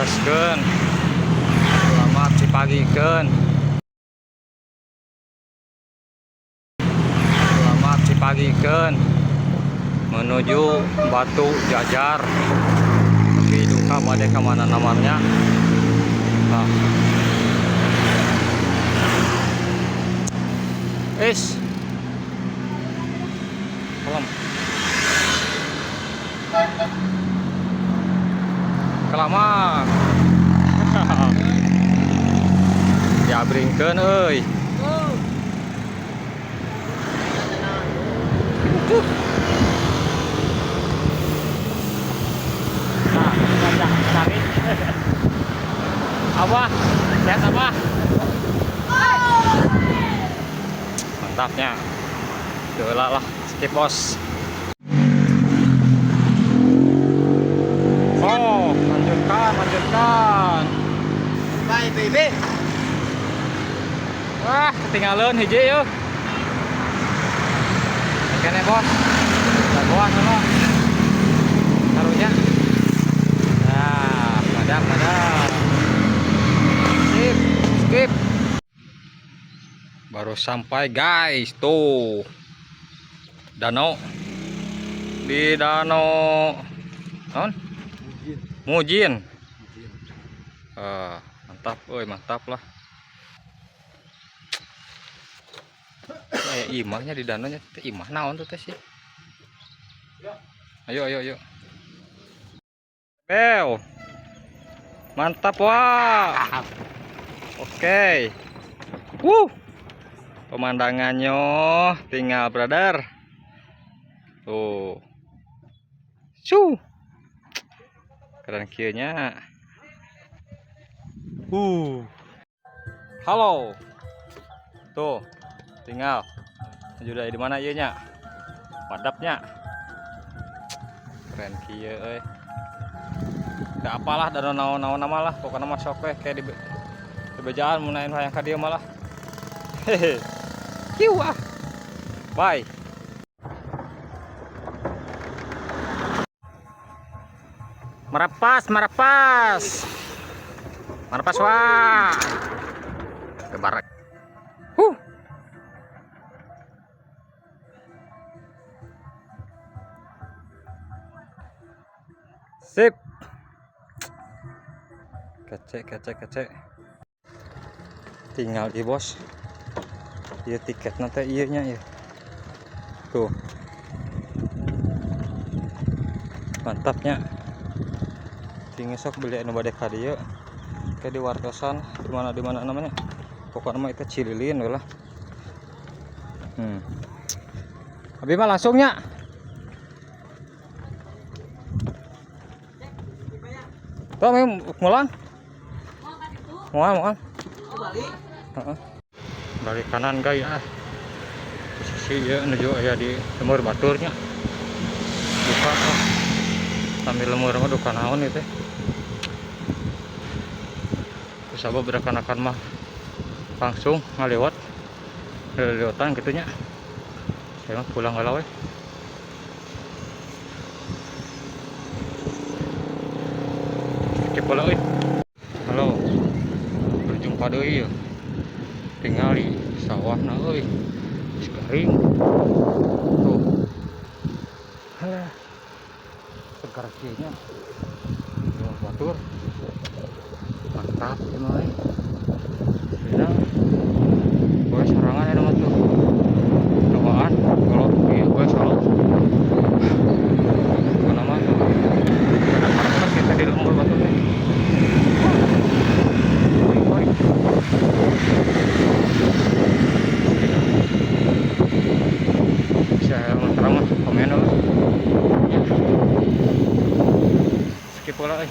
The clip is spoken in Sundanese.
Gaskeun. Selamat dipagikeun. Selamat dipagikeun. Menuju Batu Jajar. Tapi duka bade ka mana namanya. Nah. Is. Kalem. Kelamaan. Diabringkeun euy. Nah, banyak tarik. Apa? Sehat apa? Mantapnya. Dola lah, skip bos. Oh, lanjutkan, lanjutkan. Bye baby. Wah, ketinggalan hiji yuk. Oke nih bos. Jagoan sama. Taruhnya. Nah, madam, madam. Skip, skip. Baru sampai guys, tuh. Danau. Di danau non? Mujin. Ah, mantap, oi, mantap lah. Kayak imahnya di danaunya, teh imah naon tuh teh sih. Ayo, ayo, ayo. Bel. Mantap wah. Oke. Wuh. Pemandangannya tinggal brother. Tuh. Su. Keren kieu nya. Halo. Tuh. Tinggal. Sudah di mana ieu nya? Padapnya. Keren kieu euy. Teu apalah danau naon-naon nama lah, pokoknya mah sok we kayak di bejaan mun aya nu hayang ka dieu mah lah. Hehe. Kieu ah. Bye. Merapas, merapas. Merapas wah. Kebarak. Huh. Sip. Kecek, kecek, kecek. Tinggal di bos. Ieu tiket nanti ieu nya ieu. Tuh. Mantapnya. Tinggal sok beli anu bade ka dieu. Kayak di wartosan di mana namanya. Pokoknya mah itu Cililin we lah. Abi mah langsungnya. Tuh, mau mulang? Mau, mau. Heeh. Balik kanan guys ah. Posisi ya menuju aya di lembur baturnya. Duka ah. Sambil lembur mah duka naon ieu teh. Terus abah berekan-rekan mah langsung ngalewat. Lewatan gitu nya. Saya mah pulang heula we. Skip heula euy. Halo. Berjumpa deui ya. Tinggal di sawahna euy. Geus garing. Tuh. Halah. Segar kieu nya. Batur. Mantap ieu mah euy. Beda. Boy sorangan eta mah tuh. Cobaan kalau ieu boy solo. Mana mah tuh. Kadang-kadang kita di lembur batur teh. Oi, oi. Bisa terang mah komen lah. Ya. Skip lah euy.